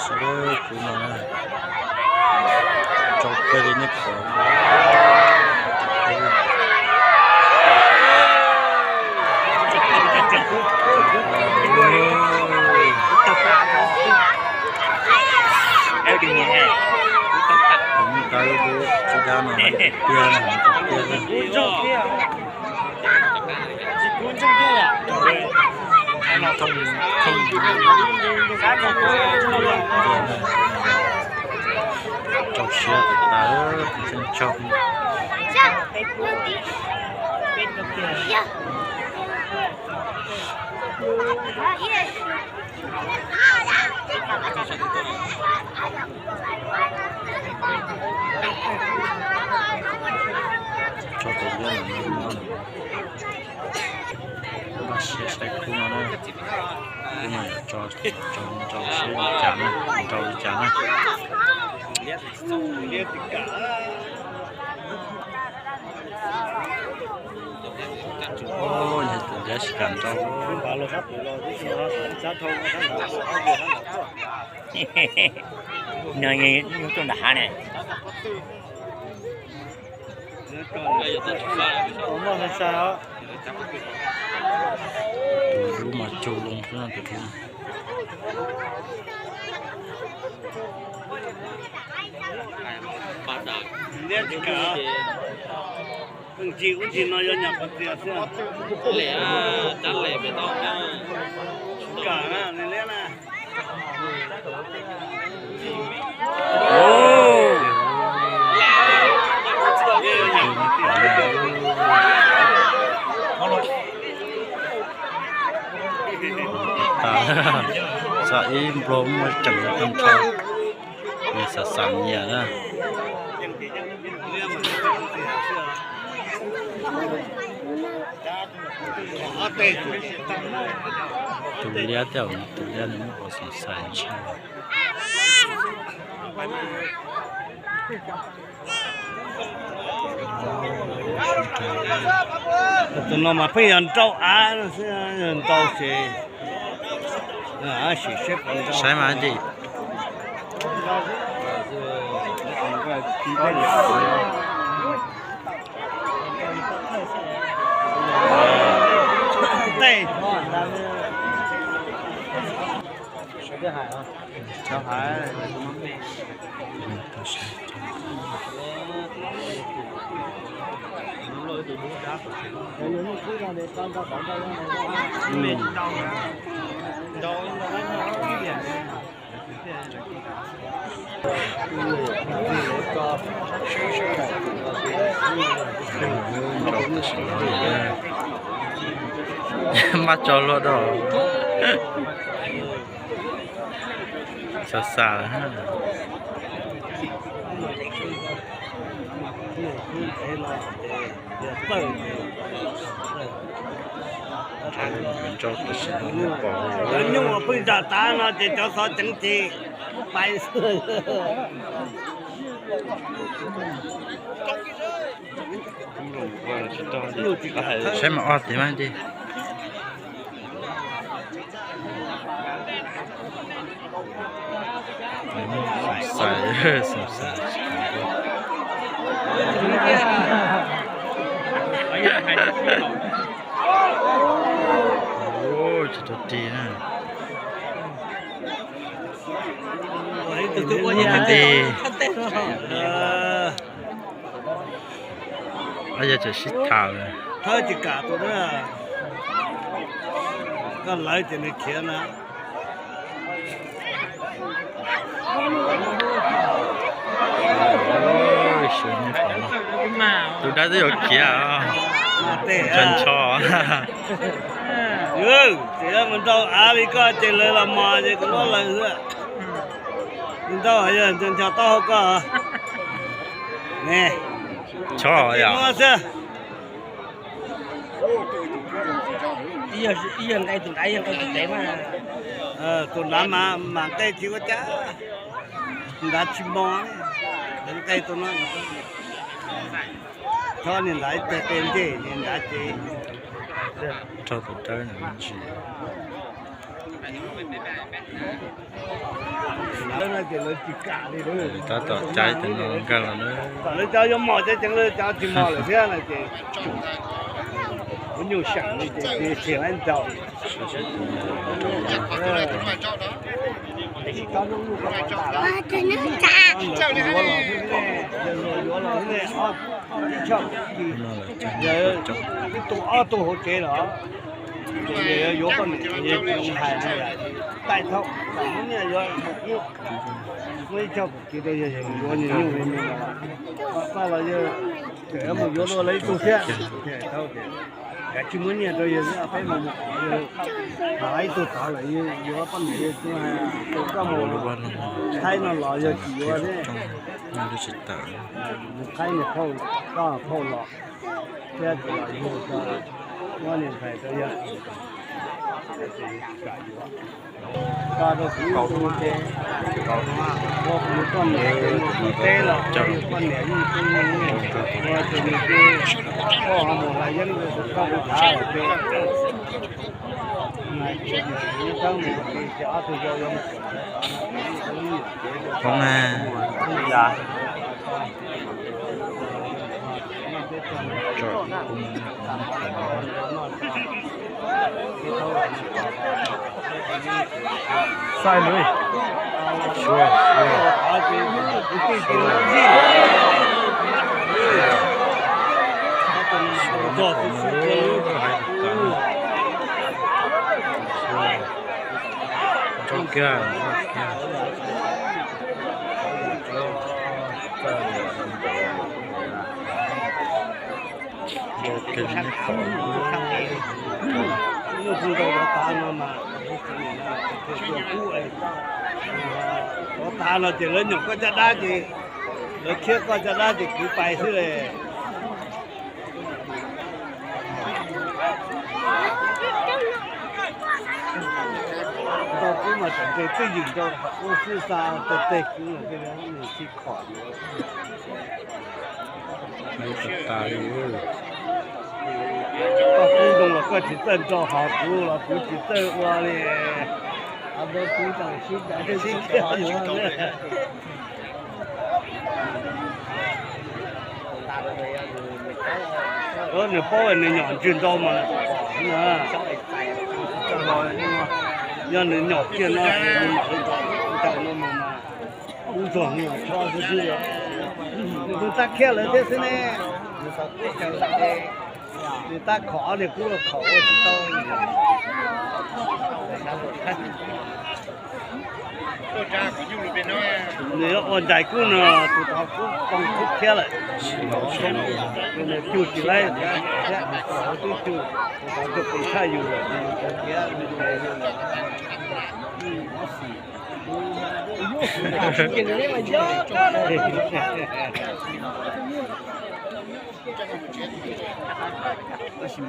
Sawv daws kuv no na, rau kiag li nej pom. Mus tau tsis dab no, tiag no, tiag no. Rau siab tas tas, tseem tsaug. Tso tus liab no, npaj siab saib khub no na. Khub no yuav tso, tso, tso siab li cas na, nrau li cas na. Yog tus liab tsis kam nrau. No yog tuaj nram hav ne. Tus dub mas cug loo xwb no tus dub. Ntsis ub ntsis no yuav nyuam qhuav txias xwb. Kam na, nws liab na. Tag, xa ib nplo muaj tseem tag nrho. Nws xav xav nyias na. Tus liab thiab, tus liab nws muaj qhov xav xav ntshai. Tus no mas pheej yog nrau av no xwb, yog nrau ces saib mas ces. Maj tso luaj doj. Xav xav. Cov nyuj uas pheej nram tav no ces cov xov ceev ces pais xwb. Saib mas ob tis mas tis. Xav xav, xav xav. Tsis tau ris na. Tis. Yog tseem sib tham lawm. Thawb tsis kam tus na, koj lawv ces nws khiav na. Tus dawb twb yuav khiav, ncho ncho. Ces mus nrau av li koj ces lawv los mos ces kuv muab lawv xwb. Nrau yog ncho ncho taub hau koj. Ncho yom. Xwb. Ib yog nqaij tus nrad, ib yog nqaij tus tes mas. Tus nrad mas mam nqaij tsis ua cas, nrad tsis mos, nqaij tus no. Chob niag nrad ib teg qe ncej niag nrad ces. Rau tus dawb no ntsis. Tab tom cav cov no nkag los na. Kom lawv cov yuav mos cov ceev lawv cov tsis mos lawm thiab no ces kuv nyuj seem li ces tsis laib ntaus. Ib tug ob tug hauv tsev los yuav poj niam, hais no yom, taij thaum muab nyiaj yuav, muab ib co kuv tiv rau yawg yuav nws nyuj li no, paj los yawg tseem yuav mus yuav dua lawv ib tug thiab. Kav tsis muab nyiaj rau yawg, peb mus mus qhov yawg, ib tug tod lawm yuav poj niam, yawg tsis hais, koj mus Thaib no los yawg tsis yuav thiab. Mus Thaib niag phauj, koj phauj los thiab, tsis los yug, muab niag ntxhais rau yawg. Koj rau kuv tus ces, ua kuv tus poj niam ces mus teb los, poj niam yeej tsis mus, ua tus nws ces koj ho mus hlais yeeb, koj kuv thav ces Phob na. Sai lawm. Sua, sua. Nrog kiag, nrog kiag. Nrog kiag neb pom. Ntau tav no mas, ntau tav no ces lawv nyom koj caj dab ces, lawv khiab koj caj dab ces kuv pais xwb le. Ntau kub mas tseem ntshe twj ywm rau ua xwb xa teg teg kub los nws sib khom. Koj kub zoo los koj tsis txawj nrog hos kuv los kuv tsis txawj ua li. Kuv tseem sib, sib khiab yuav. Nws paub nws nyom ntswg ntau mas, yog nws nyom kiag no nws mam li ntaus no mus mas, ub txog no tso xwb xwb. Nws tus tag khiab lawm thiab xwb ne. Nws tab khom ob niag kub los khom ua tsis tau. Nws yuav ua ntsais kub no, tus tod kub poob kub khiab lawm. Nws cug tsis laib thiab, twb cug, tus tod cug pes tshaj yus lawm, nws cug khiab. Txog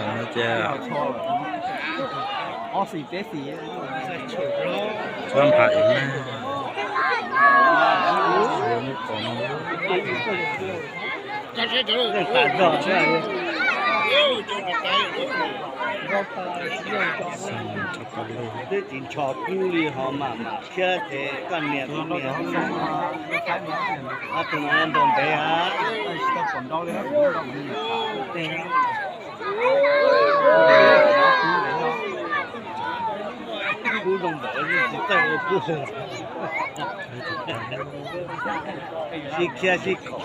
no ces ob xis peb xis, txhob nphav ib na. Twb tsis ncho kub li ho mam mam khiab ces koj niam kuv niam. Ob tug no ntaus ntev ha. Kub zoo npaum tsis txawj ua kub. Sib khiab sib khom.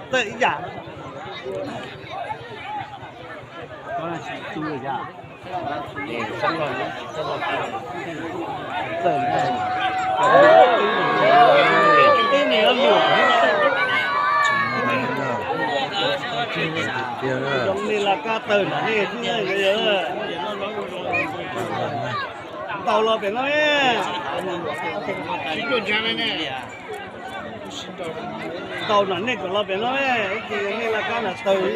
Txawj ib yam. Zoo li laj kab tawg nram nej xwb. Ntaus los pem no, ntaus nram nej kom los pem no, ib txhia nej laj kab nram tawg li.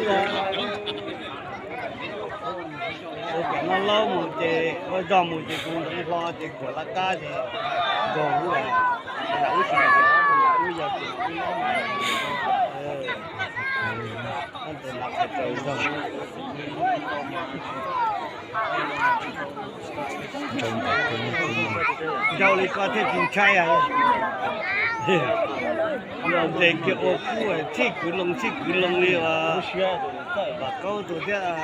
Ua pem no laub mus ces ua zog mus ces kuv ntawd hlo ces kuam laj kab ces nkaug lub, yam ub tsis yam ub yog ces ub laub mas, ntawd mas qhov tsaws zog. Nrau li koj thiaj tsis ntshai. Los ntes kiag ua kub txhij kwv loo txhij kwv loo li as. Vam Kaub tus thiab.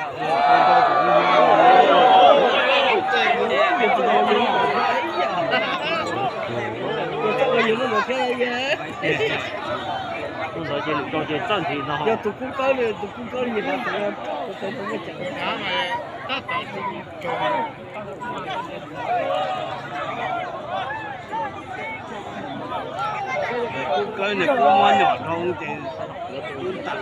Yog tus kub kawb li, tus kub kawb li. Kub kawb nws kub muab nyom dhau ces lawv tus lub ntam.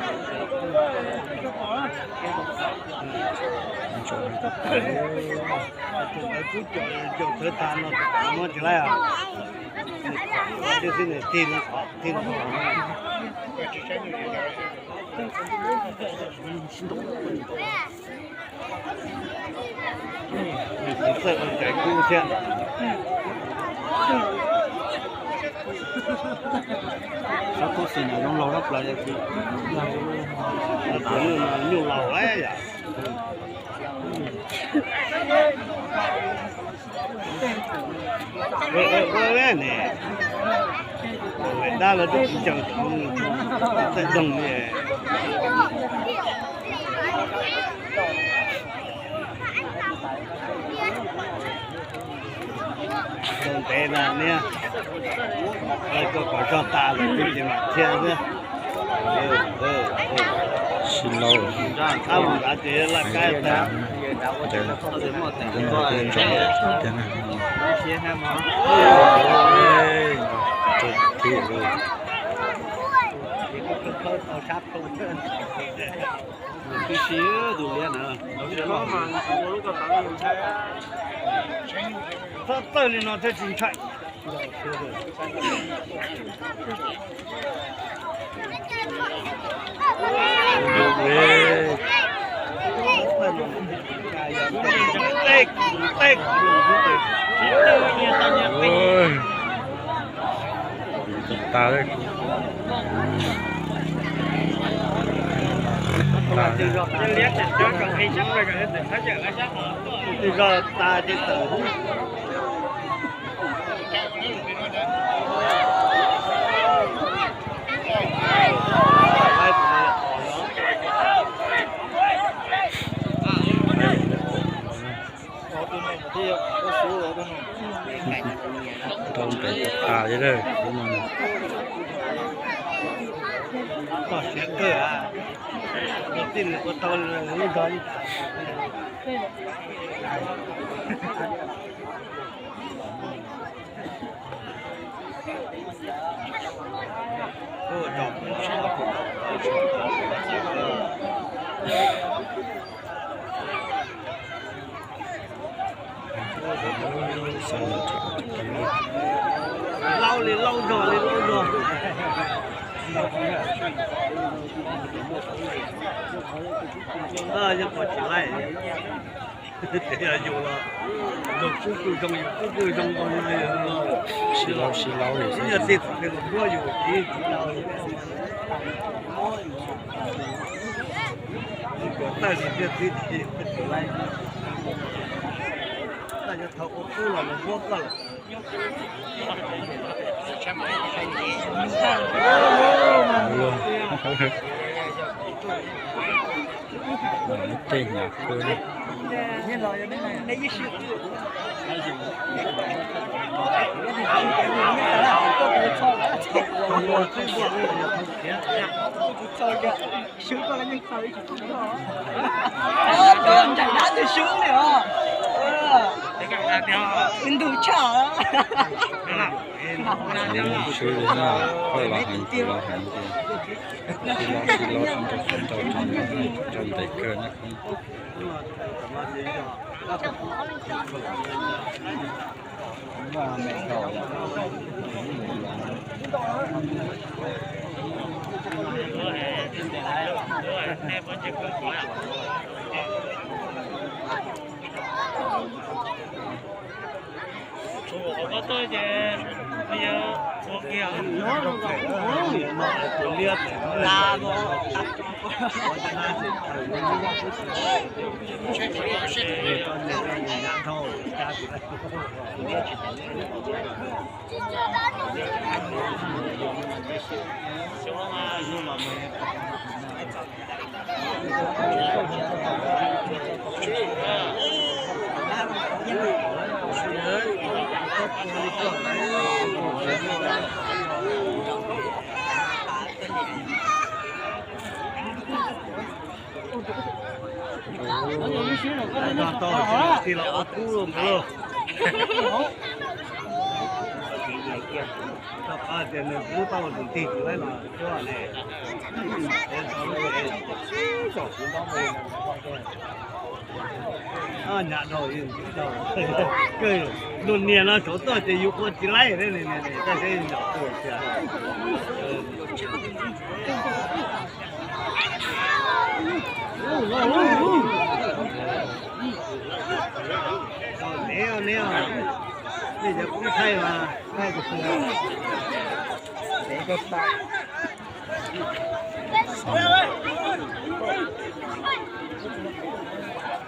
Tus lawv kub caum caum thawv tas no tus muab tsis laib os. Nws khom tib xwb nws tig loo khom tig loo khom. Nws kuv txawj ua cai kub thiab. Txhob kub xis na, zoo laug rab plaws. Nyuj laus lawm yom. Dab laug tub tsis ncaws txawj doog li. Tau ntev no niag, koj kom zog tas lawm ces mam thiaj xwb. Sis laus, ab mus nrad ces laj kab tas. Twb siv tus liab na. Txhob txawj li no thiaj tsis ntshai. Tas. Zog tas ces tawm. Rau ntev tas li lawm. Koj siav kawg, tij ua tau lub nrog li. Laub li laub zog li laub zog. Yog pom tsis laij. Yog yus los yus kub kawg zoo, yus kub kawg zoo nkaus no, sib laub sib laub li xwb. Yog tij txom nyem los muab yus tib tsis tau li. Yus kom tawj li thiaj txib tsis laij. Tawj yog thaum ua kub los los muab koj lawm. Tej nyuam qhuav li. Ntug tshaj. Sib na, koj los heev kuv los heev ces sib laub sib laub sib ntaus sib ntaus rau ntev kawg na. Tau tau tij laug ob kub lawm. Tau qhov tias nws pub tau tus tig tsis laib los tsuab ne. Nyam dhau, luag niag no saum toj ces yus ua tsis laib, taj seb nyam tuaj tiag. Neb, neb, nej cov kub thaij mas thaij tus twg?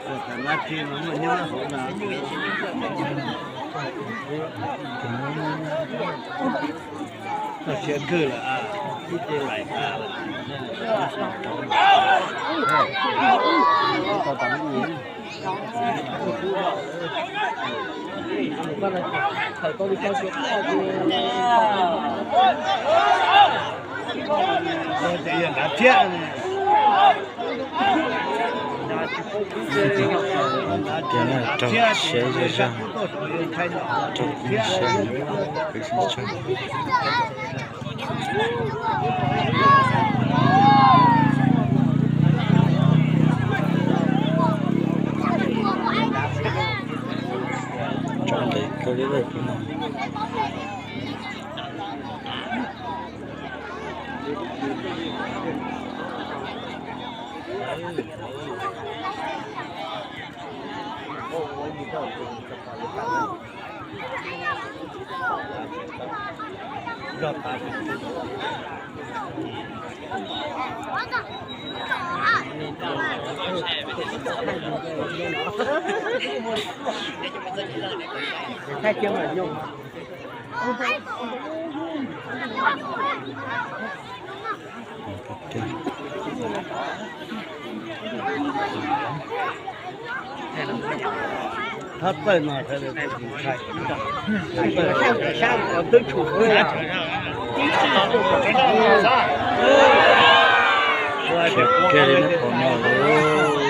Ua tas nab tsi mas muaj nyob hauv na. Txog siav kawg lawm, ib ce laim tas lawm. Ces yog nrad thiab. Rau siab zog zog, rau siab peb sib tsog. Tso ntev kawg li lawm no. Thab txawj no, thab txawj no, thab txawj no, twb tshum. Khiav kiag li neb qhov no lauj.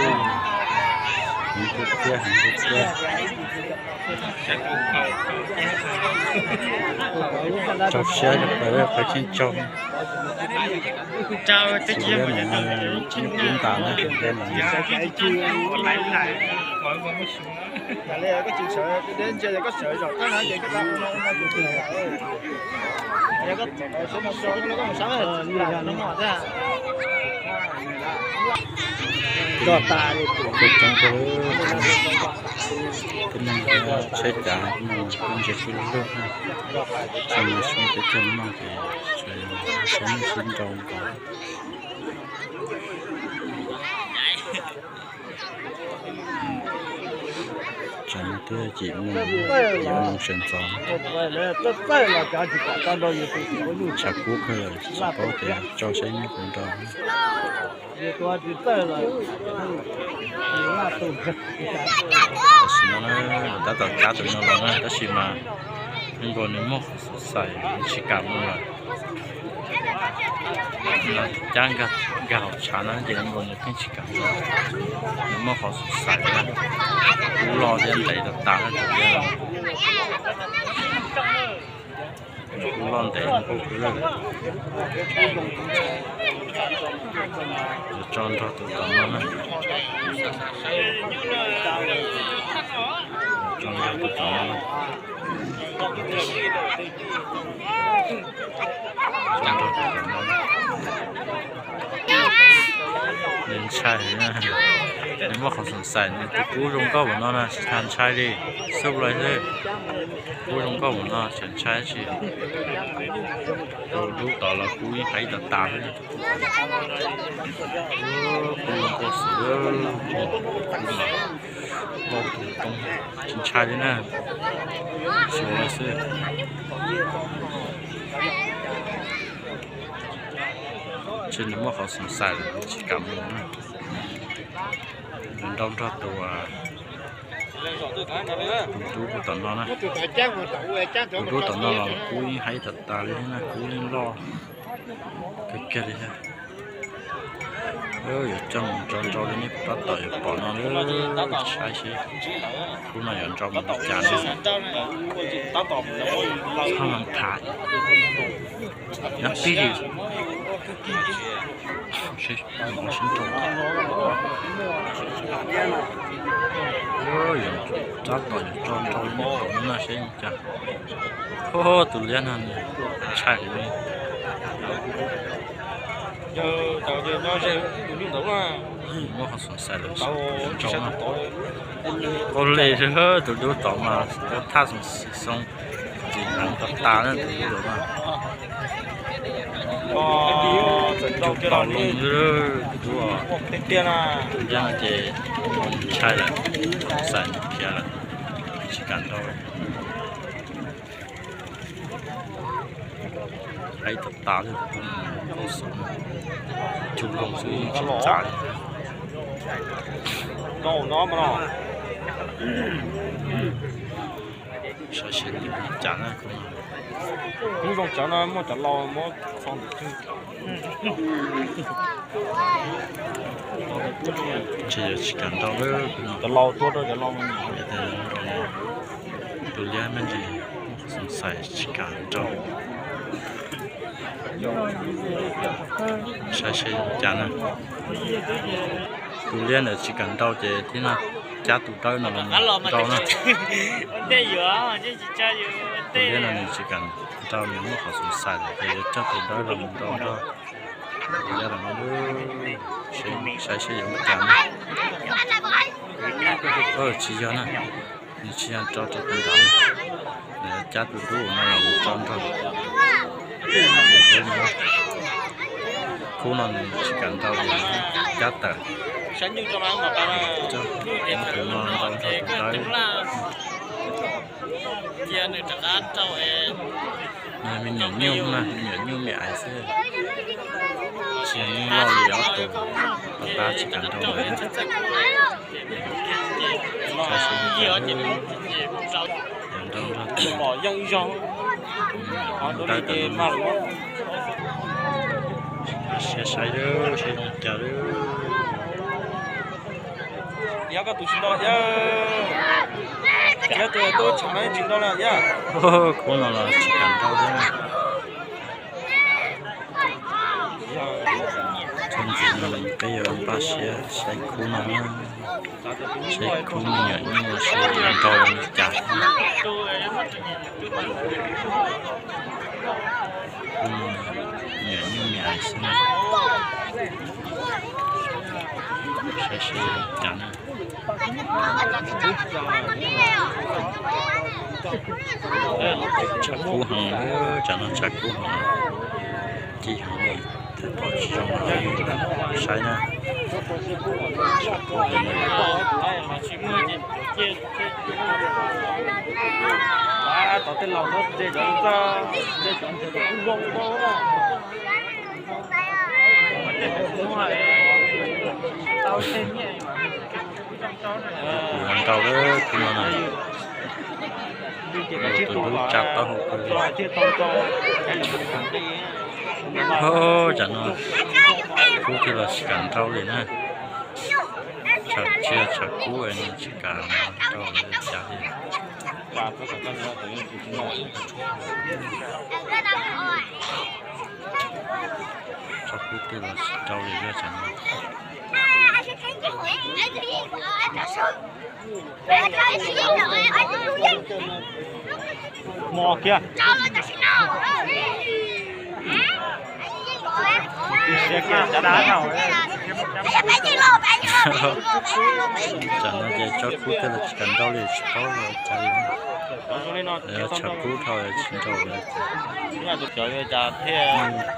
Heev tiag, heev tiag. Rau siab rau pawg, pawg cheeb tsawg. Txiv liab no, ib kub ntas na, tus liab no. Cov coob, cov coob, cov neeg tshaib cav no kuj ntsia swb lug na. Tsis muaj sub teb chaws noj ces sub noj sub nrau nkaus. Tsam no twb yim moos, yim moos sawv ntxov. Tshav kub kawg, tsis paub tias tso saib nyob puas nrog. Tam sim no na, tab tom cab tus no los na, tab sis mas nkaus nws muaj qhov xav xais tsis kam mus lawm. Cab nkag hauv tshav no ces nkaus nws pheej tsis kam mus. Nws muaj qhov xav xais na, kub loj thiab ntev tas tas na tus liab no. Kub loj ntev npaum kawg lawm. Tso nrog tus tom no na. Tso nrog tus tom no na. Tso nrog tus tom no na. Nws ntshai na. Nws muaj qhov xav xais, nws tus kub zoo nkauj npaum no na tsis tas ntshai li. Xub lawm xwb. Kub zoo nkauj npaum no tsis ntshai tsi. Tus dub tod los kub yeej hais tas tas xwb. Kub zoo nkauj xwb. Kub mas Tsis ntshai li na, xyuas lawm xwb. Tsis nws muaj qhov xoom xais lawm tsis kam mus na. Nws nrau nrog tus, tus dub tom no na. Tus dub tom no los kub yeej haib tas tas li na, kub yeej loj kawg kiag li thiab. Yuav coj mus tso nrau li nej tab tom yuav pom no, saib seb kub no yuav nrau mus li cas no. Txhob mas tham, nyob tib li. Sib nrau, tab tom yuav tso nrau li nej pom no seb li cas. Tus liab no ntshai heev li. Muaj qhov xoom xais lawm, yuav nrau na. Qau li tus dub tom mas thaj xoom xoo, tsis heev tas tas na tus dub tom na. Cug paus loo, tus dub, tus liab no ces ntshai lawm, xoom xais khiav lawm, tsis kam nrau. Haib tas tas li, cug loo xwb yeej tsis txav li. Saib seb nws li cas na. Kub zoo cov no muaj cov laus muab txog ntawm twg. Ntshe yuav tsis kam nrau lawm, cov laus tua rau cov laus. Tus liab me ntsis xoom xais tsis kam nrau. Saib seb li cas na. Tus liab ntawd tsis kam nrau ces tib no cab tus dawb no los nrau na. Tus liab no nws tsis kam nrau, nws muaj qhov xoom xais lawm ces yuav coj tus dawb los mus nrau nrog tus liab no. Saib seb yuav li cas na. Tsis yog na, nws tsis yog nrau rau tus ntawd, nws cab tus dub no los mus tso nrog. Kub no nws tsis kam nrau, cab tawm. Coj tus no nrau nrog tus dawb. Nws me nyuam nyuj na, me nyuam nyuj me aiv xwb, tsis yog nyuj loj li ob tug, pab tsis kam nrau lawm. Nrau nrog tus dawb tawm no. Siab saib lawm, saib zoo cas lawm. Yog koj tus tsis nrau thiab, yog tus tuaj tsham no tsis nrau na thiab. Kub no los tsis kam nrau thiab. Txhua ntxiv no peb yuav npaj siab saib kub no, saib kub me nyuam nyuj seb yuav nrau li cas. Kub no me nyuam nyuj me aiv xwb na. Saib seb li cas na. Tshav kub heev, tsam no tshav kub heev, ci heev li, tab tom tsis zoo saib na. Tshav kub heev li. Tov tej laus no ntse cov ntawd, ntse cov ntawd kuj zoo. Kuv nrau lawm kub no na. Tus dub tsa taub hau kawg li. Ho, tsam no kub twb los tsis kam nrau li na. Tshav tsis yog tshav kub es nws tsis kam nrau li cas li. Tshav kub twb los tsis nrau li na tsam no. Mos kiag. Tsam no ces tshav kub thiaj li tsis kam nrau li, tsis paub ua cas li. Tshav kub dhau tsis nrau li.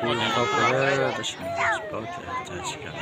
Kub zoo nkauj kawg tab sis tsis paub cas tsis kam.